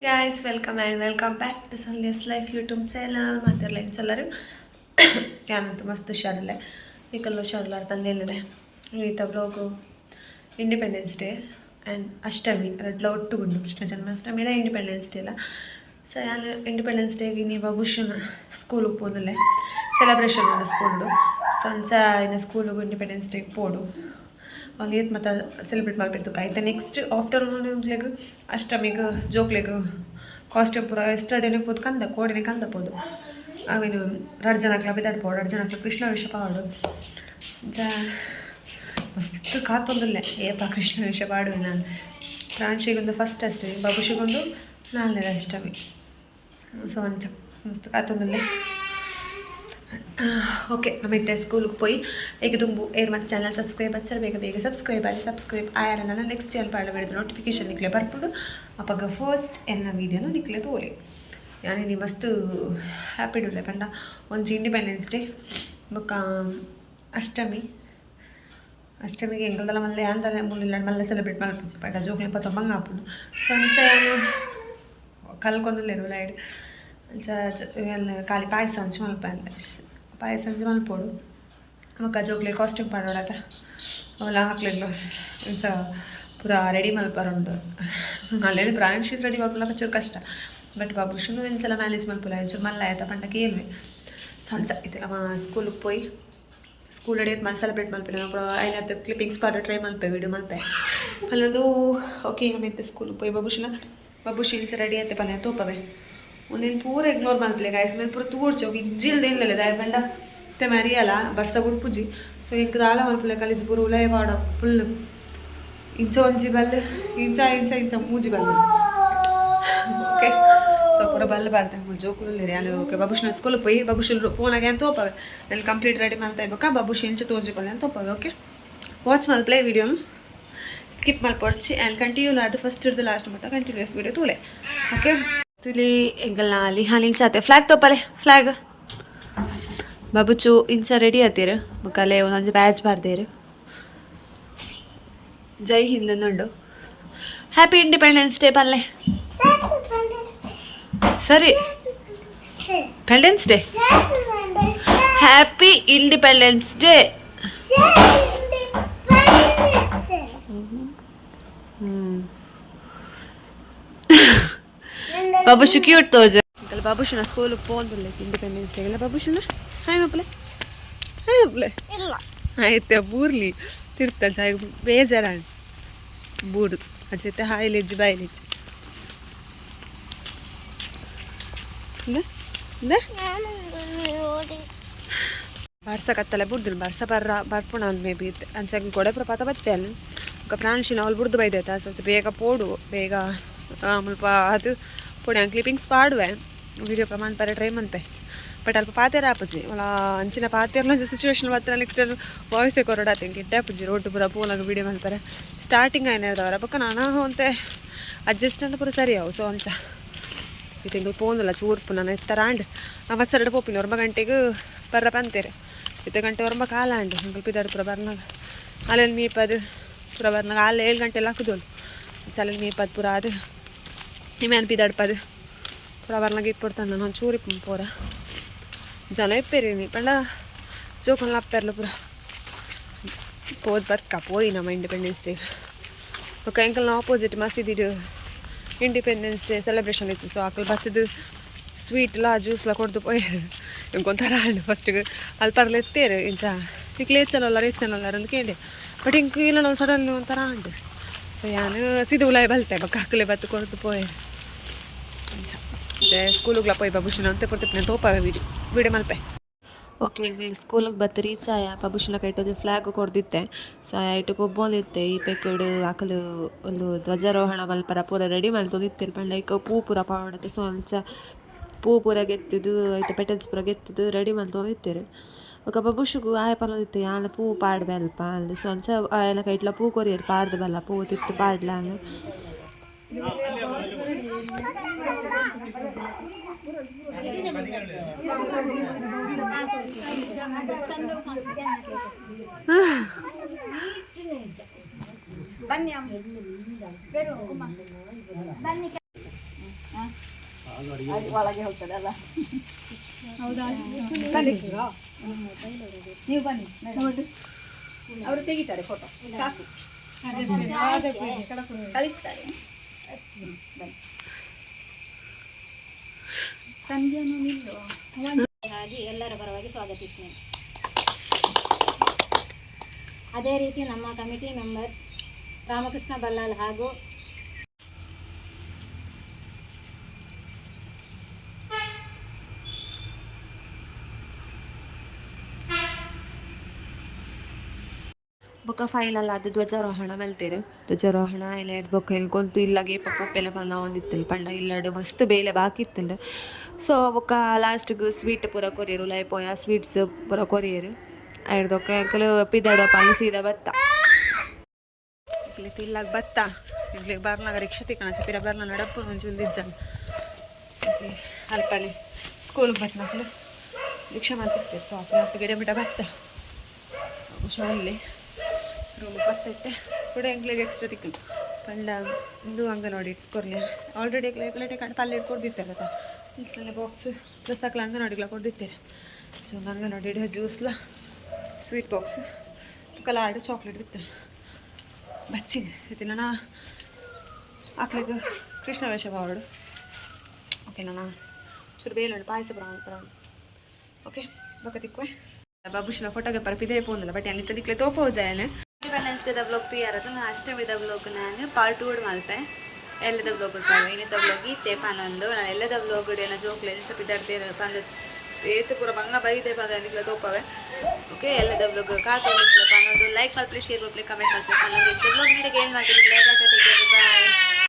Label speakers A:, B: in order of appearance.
A: Guys, welcome and welcome back to Sandhya's Life YouTube channel. ಮಾತೆರ್ಲ ಎಂಚಲ್ಲರು? ಯಾನಂತ ಮಸ್ತ್ ಹುಷಾರಿಲ್ಲ. ನಿಕಲ್ಲ ಹುಷಾರಿಲ್ಲ ತಂದೆಲ್ಲದೆ. ಈತ ವ್ಲಾಗು ಇಂಡಿಪೆಂಡೆನ್ಸ್ ಡೇ ಆ್ಯಂಡ್ ಅಷ್ಟಮಿ ರಡ್ಲ ಒಟ್ಟುಗುಂಡು. ಕೃಷ್ಣ ಜನ್ಮಾಷ್ಟಮಿ ಇಲ್ಲ, ಇಂಡಿಪೆಂಡೆನ್ಸ್ ಡೇ ಇಲ್ಲ. ಸೊ ಯಾನ್ ಇಂಡಿಪೆಂಡೆನ್ಸ್ ಡೇಗೆ ನೀವು ಬಬುಷನ್ ಸ್ಕೂಲಿಗೆ ಪೋದುಲ್ಲೆ. ಸೆಲೆಬ್ರೇಷನ್ ಉಂಡು ಸ್ಕೂಲ್ಡು. ಸೊ ಅಂಚ ಇನ್ನು ಸ್ಕೂಲಿಗೆ ಇಂಡಿಪೆಂಡೆನ್ಸ್ ಡೇಗೆ ಪೋಡು. ಅಲ್ಲಿ ಏತ್ ಮತ್ತು ಸೆಲೆಬ್ರೇಟ್ ಮಲ್ಪಿರ್ತುಕ. ಆಯ್ತು, ನೆಕ್ಸ್ಟ್ ಆಫ್ಟರ್ನೂನ್ ಅಷ್ಟಮಿಗೆ ಜೋಕ್ಲೆಗ್ ಕಾಸ್ಟ್ಯೂಮ್ ಪೂರ ಎಸ್ಟರ್ಡೇನೆ ಪೋದು ಕಂದ ಕೋಡಿನೆ ಕಂದ ಪೋದು. ಅವೇನು ರಡ್ಡ್ ಜನಕ್ಲ ಪಿದಾಡ್ಪೋಡು, ರಡ್ಡ್ ಜನಕ್ಲ ಕೃಷ್ಣ ವೇಷ ಪಾಡು. ಅಂಚ ಮಸ್ತ್ ಕಾತೊಂದುಲ್ಲೆ, ಏಪ ಕೃಷ್ಣ ವೇಷ ಪಾಡುವೆ ನಾನು. ಪ್ರಾಂಶಿಗೊಂದು ಫಸ್ಟ್ ಅಷ್ಟಮಿ, ಬಬುಷಿಗೊಂದು ನಾಲ್ನೇ ಅಷ್ಟಮಿ. ಸೊ ಅಂಚ ಮಸ್ತ್ ಕಾತೊಂದುಲ್ಲೆ. ಓಕೆ, ನಮ್ಮ ಇತ್ತೆ ಸ್ಕೂಲ್ಗೆ ಪೋಯಿ. ಈಗ ದುಂಬು ಏರ್ ಮತ್ತು ಚಾನಲ್ ಸಬ್ಸ್ಕ್ರೈಬ್ ಹಚ್ಚರ್, ಬೇಗ ಬೇಗ ಸಬ್ಸ್ಕ್ರೈಬ್ ಆಗಿ. ಸಬ್ಸ್ಕ್ರೈಬ್ ಆಯಾರ ನನ್ನ ನೆಕ್ಸ್ಟ್ ಎಲ್ ಪಾಡ ಬಿಡಿದ ನೋಟಿಫಿಕೇಶನ್ ನಿಕ್ಲೆ ಬರ್ಪುಂಡು. ಅಪಗ ಫಸ್ಟ್ ಎನ್ನ ವೀಡಿಯೋನು ನಿಕ್ಲೆ ತೋಲೆ. ಯಾನಿನಿ ಮಸ್ತ್ ಹ್ಯಾಪಿ ಉಲ್ಲೆ. ಪಂಡ ಒಂಜಿ ಇಂಡಿಪೆಂಡೆನ್ಸ್ ಡೇ, ಬೊಕ್ಕ ಅಷ್ಟಮಿ. ಅಷ್ಟಮಿಗೆ ಎಂಕಲ್ದಲ ಮಲ್ಲೆ ಯಾಂದಲ ಮುಲ್ಲ ಮಲ್ಲೆ ಸೆಲೆಬ್ರೇಟ್ ಮಲ್ಪುಜಿ. ಪಂಡ ಜೋಕ್ಲೆ ಪತ್ತ ಬಂಗ ಆಪುಂಡು. ಸೊ ಅಂಚ ಯಾನ್ ಕಲ್ಕೊಂದುಲ್ಲೆರ್ ಉಲಾಯಿಡ್. ಅಂಚ ಖಾಲಿ ಪಾಯಸ ಒಂಚಿ ಮಲ್ಪ ಅಂದೆ, ಪಾಯಸ ಒಂಜಿ ಮಲ್ಪೊಡು. ಬೊಕ್ಕ ಜೋಕ್ಲೆ ಕಾಸ್ಟ್ಯೂಮ್ ಪಾಡೋಡತ, ಅವೆಲ್ಲ ಹಾಕ್ಲಿಲ್ಲ. ಇಂಚ ಪೂರ ರೆಡಿ ಮಲ್ಪರುಂಡು. ಅಲ್ಲೇನು ಪ್ರಾಂಶಿನ್ ರೆಡಿ ಮಲ್ಪುನಕ ಚೂರು ಕಷ್ಟ. ಬಟ್ ಬಾಬುಷುನು ಎಂಚಲ ಮ್ಯಾನೇಜ್ ಮಲ್ಪುಲ. ಒಂಚೂರು ಮಲ್ಲ ಆಯ್ತಾ ಪಂಡ ಕೇಳ್ವೆ. ಸೊ ಅಂಚ ಇತ್ತೆಲ್ಲ ಸ್ಕೂಲಿಗೆ ಪೋಯಿ, ಸ್ಕೂಲ್ ರೆಡಿ ಮಲ್ ಸೆಲೆಬ್ರೇಟ್ ಮಲ್ಪೆ. ಪೂರ ಐನತ್ತು ಕ್ಲಿಪ್ಪಿಂಗ್ಸ್ ಪಾಡ ಟ್ರೈ ಮಲ್ಪೆ, ವೀಡಿಯೋ ಮಲ್ಪೆ ಪಲ್ಲೊಂದು. ಓಕೆ, ಆಮೇಲೆ ಸ್ಕೂಲಿಗೆ ಪೋಯಿ ಬಬುಷಿನ ಬಬುಷಿ ಇಂಚ ರೆಡಿ ಆಯ್ತೆ ಪಲ್ಯ ತೋಪವೆ. ಒಂದಿನ ಪೂರ ಇಗ್ನೋರ್ ಮಲ್ಪಲೆ ಗಾಯ್ಸ್. ಒಂದಿನ ಪೂರ ತೂರ್ಚಿ ಹೋಗಿ ಇಜ್ಜಿಲ್ದ ಏನಿಲ್ಲ. ದಾಯ ಪಂಡ ಇತ್ತೆ ಮರಿಯಲ್ಲ, ಬರ್ಸ ಬುಡ್ಪುಜಿ. ಸೊ ಎಂಕ್ ದಾಲ ಮಲ್ಪಲೆ. ಕಲಿಜ್ ಪೂರ ಉಲಾಯಿ ಪಾಡ ಫುಲ್. ಇಂಚ ಒಂಜಿ ಬಲ್ಲು, ಇಂಚ ಇಂಚ ಇಂಚ ಮೂಜಿ ಬಲ್ಲು. ಓಕೆ, ಸೊ ಪೂರ ಬಲ್ಲು ಬಾರ್ದೆ. ಜೋಕುಲು ಯಾನು. ಓಕೆ, ಬಬುಷಿನ ಸ್ಕೂಲ್ ಪೋಯಿ ಬಬುಷಿ ಫೋನಾಗೆ ಅಂತ ತೋಪವೆ. ನಾನು ಕಂಪ್ಲೀಟ್ ರೆಡಿ ಮಲ್ತಾ ಇಬ್ಬಕ ಬಬುಷಿ ಇಂಚ ತೋಜಿ ಪಲ್ಲೆ ಅಂತ ತೋಪವೆ. ಓಕೆ, ವಾಚ್ ಮಲ್ಪ್ಲೆ. ವೀಡಿಯೋನು ಸ್ಕಿಪ್ ಮಲ್ಪೊಡ್ಚಿ ಆ್ಯಂಡ್ ಕಂಟಿನ್ಯೂ ಅದು ಫಸ್ಟ್ ಹಿಡ್ದು ಲಾಸ್ಟ್ ಮಟ್ಟ ಕಂಟಿನ್ಯೂಸ್ ವೀಡಿಯೋ ತೂಲೆ. ಓಕೆ, ತುಲಿ ಎಂಕಲ್ನ ಲಿಹಾನ್ ಇಂಚಾತೆ. ಫ್ಲಾಗ್ ತೋಪಲೆ, ಫ್ಲಾಗ್. ಬಬುಚು ಇಂಚ ರೆಡಿ ಆತೀರು. ಬೊಕಲೆ ಒಂದೊಂಜಿ ಬ್ಯಾಚ್ ಬಾರ್ದೇರು. ಜೈ ಹಿಂದ್ ಉಂಡು. ಹ್ಯಾಪಿ ಇಂಡಿಪೆಂಡೆನ್ಸ್ ಡೇ ಪಲ್ಲೆ. ಸರಿ, independence day, happy independence day. ಬಾಬುಷು ಕ್ಯೂಟ್ ತೋಜ. ಬಾಬುಷನ ಸ್ಕೂಲ್ ಪೋಂದುಲ್ಲೆ ಇಂಡಿಪೆಂಡೆನ್ಸ್ ಡೇ. ಬಾಬುಷನ ಹಾಯ್ ಮಪ್ಪಲೆ, ಹಾಯ್ ಮಪ್ಪಲೆ. ಆಯ್ತು, ಬೂರ್ಲಿ ತಿರ್ತ ಜಾಗ ಬೇಜಾರ ಬೂಡು ಅಜ್ಜತೆ. Hi ಲೆಜ್ಜಿ, boy ಲೆಜ್ಜಿ. ಬರ್ಸ ಕತ್ತಲೆ ಬುಡ್ದಿಲ್ಲ. ಬರ್ಸ ಬರ್ರ ಬರ್ಪುಣ ಅಂದ್ ಮೇ ಬಿ. ಅಂಚ ಗೋಡೆ ಪ್ರಪಾತ ಬತ್ತೆ ಅಲ್ಲಿ. ఒక ಪ್ರಾಂಶಿನ ಅವ್ಲು ಬುಡ್ದು ಬೈದೈತ. ಸ್ವಲ್ಪ ಬೇಗ ಪೋಡು, ಬೇಗ ಮುಲ್ಪ ಅದು ಪೋಡೆ. ಕ್ಲಿಪ್ಪಿಂಗ್ಸ್ ಪಾಡುವೆ, ವೀಡಿಯೋ ಪ್ರಮಾಣ ಪರ ಟ್ರೈ ಮನ್ಪೆ. ಬಟ್ ಅಲ್ಪ ಪಾತೆರ ಆಪುಜಿ. ಒಲ ಅಂಚಿನ ಪಾತೆರ್ಲ ಒಂಜಿ ಸಿಚುವೇಶನ್ ಬತ್ತ. ನೆಕ್ಸ್ಟ್ ವಾಯ್ಸೇ ಕೊರಡಾತೆ. ಇಂಕ್ ಆಪುಜಿ. ರೋಡ್ ಪೂರ ಪೋನಾಗ ವೀಡಿಯೋ ಮಲ್ಪರೆ. ಸ್ಟಾರ್ಟಿಂಗ್ ಆಯ್ನದವರ ಬೊಕ್ಕ ನಾನಾ ಒಂತೆ ಅಡ್ಜಸ್ಟ್ ಅಂದ್ರೆ ಪೂರ ಸರಿ ಅವು. ಸೊ ಅಂಚ ಈ ತಿಂಗಳು ಪೋಂದಲ್ಲ ಚೂರ್ಪು ನಾನು ಎತ್ತರ ಆಂಡ್ ಅವಸರಡ್ ಪೋಪಿನ. 9 ಗಂಟೆಗೆ ಬರ್ರ ಪಂತೇರು. ಇತ್ತೆ ಗಂಟೆ ಒರ್ಂಬ ಕಾಲ ಆಂಡ್. ಎಂಕುಲು ಪಿದಾಡ್ ಪೂರ ಬರ್ನಾಗ ಅಲ್ಲೆಲ್ಲ ಮೀಪದು ಪೂರ ಬರ್ನಾಗ ಅಲ್ಲೇ 7 ಗಂಟೆ ಹಾಕುದೋಲು. ಚಲನ್ ಮೀಪದು ಪೂರ ಅದು ನಿಮ್ಯಾನ್ ಪಿದಾಡ್ಪದು ಪೂರ ಬರ್ನಾಗ ಇಪ್ಪೊಡ್ತಾನೆ. ನಾನು ಒಂಚೂರು ಇಪ್ಪು ಪೋರ ಜನ ಇಪ್ಪೇರಿ ಪಂಡ ಜೋಕೊಂಡ್ಲ ಅಪ್ಪೆರ್ಲ ಪೂರ ಪೋದು ಬರ್ಕ ಪೋಯಿ ನಮ್ಮ ಇಂಡಿಪೆಂಡೆನ್ಸ್ ಡೇ. ಬೊಕ್ಕ ಎಂಕಲ್ನ ಆಪೋಸಿಟ್ ಮಸೀದಿಡ್ ಇಂಡಿಪೆಂಡೆನ್ಸ್ ಡೇ ಸೆಲೆಬ್ರೇಷನ್ ಇತ್ತು. ಸೊ ಅಕಲ್ ಬತ್ತದು ಸ್ವೀಟ್ಲ ಜ್ಯೂಸ್ಲ ಕೊಡ್ದು ಪೋಯೆರ್. ಇಂಕೊಂಥರ ಆಂಡ್. ಫಸ್ಟಿಗೆ ಅಲ್ಪ ಎತ್ತೇರು. ಇಂಚ ನಿಕ್ಲೆ ಹೆಚ್ಚನಲ್ಲ ಹೆಚ್ಚನಲ್ಲ ಅಂದ್ ಕೇಂಡೆ. ಬಟ್ ಇಂಕ್ ಇಲ್ಲ, ನಾವು ಸಡನ್ಲಿ ಒಂಥರ ಆಂಡ್. ಸೊ ಯಾನ್ ಸೀದಾ ಉಲಾಯಿ ಬಲ್ತೆ. ಬೊಕ್ಕ ಅಕಲೆ ಬತ್ತು ಕೊಡ್ದು ಪೋಯೆರ್. ಅಂಚ ಸ್ಕೂಲುಗ್ಲ ಪೋಯಿ ಬಬುಷಿನ ಅಂತೆ ಪೊರ್ತಿಪ್ಪನೆ ತೋಪಾವೆ, ವೀಡಿಯೋ ವೀಡಿಯೋ ಮಲ್ಪೆ. ಓಕೆ, ಸ್ಕೂಲಿಗೆ ಬತ್ತು ರೀಚ್ ಆಯ. ಬಬುಷಿನ ಕೈಟೊಂಜಿ ಫ್ಲಾಗ್ ಕೊರ್ದಿತ್ತೆ. ಸೊ ಐಟ್ ಗೊಬ್ಬೊಂದಿತ್ತೆ. ಈ ಪೆಕ್ಕಡ್ ಅಕುಲು ಒಂದು ಧ್ವಜಾರೋಹಣ ಮಲ್ಪರ ಪೂರ ರೆಡಿ ಮಲ್ತೊಂದಿತ್ತೆರ್. ಪಂಡ ಐಕ್ ಪೂ ಪೂರ ಪಾಡೊಡತ್ತೆ. ಸೊ ಅಂಚ ಪೂ ಪೂರ ಗೆತ್ತುದು, ಐತ ಪೆಟಲ್ಸ್ ಪೂರ ಗೆತ್ತುದು ರೆಡಿ ಮಲ್ತೊಂದಿತ್ತೆರ್. ಬೊಕ ಬಬುಷುಗು ಆಯೆ ಪನೊಂದಿತ್ತೆ, ಯಾನ್ ಪೂ ಪಾಡ್ವೆ ಅಲ್ಪ ಅಂದ್. ಸೊ ಅಂಚ ಆಯನ ಕೈಟ್ಲ ಪೂ ಕೊರಿಯೆರ್, ಪಾಡ್ದು ಬಲ್ಲ, ಪೂ ತಿರ್ತ್ ಪಾಡ್ಲ ಅಂದ್.
B: ಒಳಗೆ ಹೋಗ್ತದಲ್ಲ. ಬನ್ನಿ. ನೀವು ಬನ್ನಿ, ಅವರು ತೆಗಿತಾರೆ ಫೋಟೋ, ಸಾಕು, ಕಳಿಸ್ತಾರೆ. ಬನ್ನಿ. ಸಂಜೆನೂ ನಿಲ್ಲು.
C: ಹಾಗೆ ಎಲ್ಲರ ಪರವಾಗಿ ಸ್ವಾಗತಿಸ್ತೇನೆ. ಅದೇ ರೀತಿ ನಮ್ಮ ಕಮಿಟಿ ಮೆಂಬರ್ಸ್ ರಾಮಕೃಷ್ಣ ಬಲ್ಲಾಳ್ ಹಾಗೂ
A: ಬೊಕ್ಕ ಫೈನಲ್ ಅದು ಧ್ವಜಾರೋಹಣ ಮಲ್ತೆರ್. ಧ್ವಜಾರೋಹಣ ಆಯ್ನ ಬೊಕ್ಕ ಎಂಕೊಂತು ಇಲ್ಲಗೆ ಪಪ್ಪ ಪಂಡ ಒಂದಿತ್ತಲ್ ಪಂಡ ಇಲ್ಲಡ್ ಮಸ್ತ್ ಬೇಲೆ ಬಾಕಿ ಇತ್ತುಂಡು. ಸೊ ಬೊಕ್ಕ ಲಾಸ್ಟ್ಗ್ ಸ್ವೀಟ್ ಪೂರ ಕೊರಿಯೆರ್, ಉಲಾಯಿ ಪೋಯ ಸ್ವೀಟ್ಸ್ ಪೂರ ಕೊರಿಯೆರ್. ಐಡ್ದ್ ಬೊಕ್ಕ ಎಂಕುಲು ಪಿದಡುವ ಪಂದ್ ಸೀದಾ ಬತ್ತ. ಎಂಕ್ಲೆ ಇಲ್ಲಾಗ ಬತ್ತ, ಎಂಕ್ಲೆಗ್ ಬರ್ನಾಗ ರಿಕ್ಷಾ ತಿಕ್ಕಣ ಪಿರ ಬರ್ನ ನಡಪು ಒಂಚೂರು ಇಜ್ಜಾನ್ ಒಂಜಿ ಅಲ್ಪನೆ ಸ್ಕೂಲ್ಗೆ ಬತ್ನಕ್ಲು ರಿಕ್ಷಾ ಮಲ್ತಿರ್ತಾರೆ. ಸೊ ಅಪ್ಪ ಗಿಡ ಬಿಡ ಬತ್ತ ಹುಷಾರಲ್ಲಿ ರೂಮ್ ಬತ್ತೈತೆ ಕೂಡ. ಎಂಕ್ಲೆಗ್ ಎಕ್ಸ್ಟ್ರಾ ತಿಕ್ಕುಂಡು ಪಂಡ ಇಂದು ಅಂಗನವಾಡಿ ಕೊರ್ಲೆ ಆಲ್ರೆಡಿ ಎಂಕ್ಲೆ ಕಂಡು ಪಲ್ಲೆ ಕೊಡ್ದಿತ್ತಲ್ಲ ಇನ್ಸ್ಲನೆ ಬಾಕ್ಸ್ ಪ್ಲಸ್ ಅಕ್ಲ ಅಂಗನವಾಡಿಗ್ಲ ಕೊಡ್ದಿತ್ತೇನೆ. ಸೊ ಅಂಗನವಾಡಿ ಜ್ಯೂಸ್ಲ ಸ್ವೀಟ್ ಬಾಕ್ಸ್ ಲಾಡು ಚಾಕ್ಲೇಟ್ ಬಿತ್ತು ಬಚ್ಚಿನ ಇತ್ತೆ ನನ್ನ ಅಕ್ಲೆಗ್ ಕೃಷ್ಣ ವೇಷ ಬಾವಡು. ಓಕೆ, ನಾನು ಚೂರು ಬೇಲುಂಡು, ಪಾಯಸ ಪೂರ ಮಲ್ಪರ. ಓಕೆ, ಬೊಕ ತಿಕ್ಕುವೆ. ಬಾಬುಷಿನ ಫೋಟೋಗೆ ಪಿದೆ ಪೋಂದಲ್ಲ, ಬಟ್ ಅಲ್ಲಿ ದಿಕ್ಲೆ ತೋಪೋ ಜಾಯನೆ. Independence ಡೇದ blog ತಯಾರದು. ನಾನು ಅಷ್ಟಮಿದ ಬ್ಲಾಗ್ ನಾನು ಪಾರ್ಟ್ 2 ಮಲ್ಪೆ. ಎಲ್ಲದ ಬ್ಲಾಗ್ ಉಡ್ಪಾವೆ. ಇನ್ನಿತ ಬ್ಲಾಗ್ ಈತೆ ಪನೊಂದು ನಾನು ಎಲ್ಲದ ಬ್ಲಾಗ್ ಏನ ಜೋಕ್ಲೆ ಎಂಚ ಪಿದಾಡ್ತೇನೆ ಪಂದ್ ಏತ್ ಪೂರ ಬಂಗ ಬೈದೆ ಪಂದ ನಿಕ್ಲೆ ತೋಪವೆ. ಓಕೆ, ಎಲ್ಲದ ಬ್ಲಾಗ್ ಕಾತೊಂದು ಪನೊಂದು ಲೈಕ್ ಮಲ್ಪಲೆ, ಶೇರ್ ಮಲ್ಪಲೆ, ಕಮೆಂಟ್ ಮಲ್ಪಲೆ ಪನೊಂದು. ಇತ್ತೆ ಬ್ಲಾಗ್ ನೀಡಿಗೆ ಏನು ಮಾಡ್ತೀನಿ.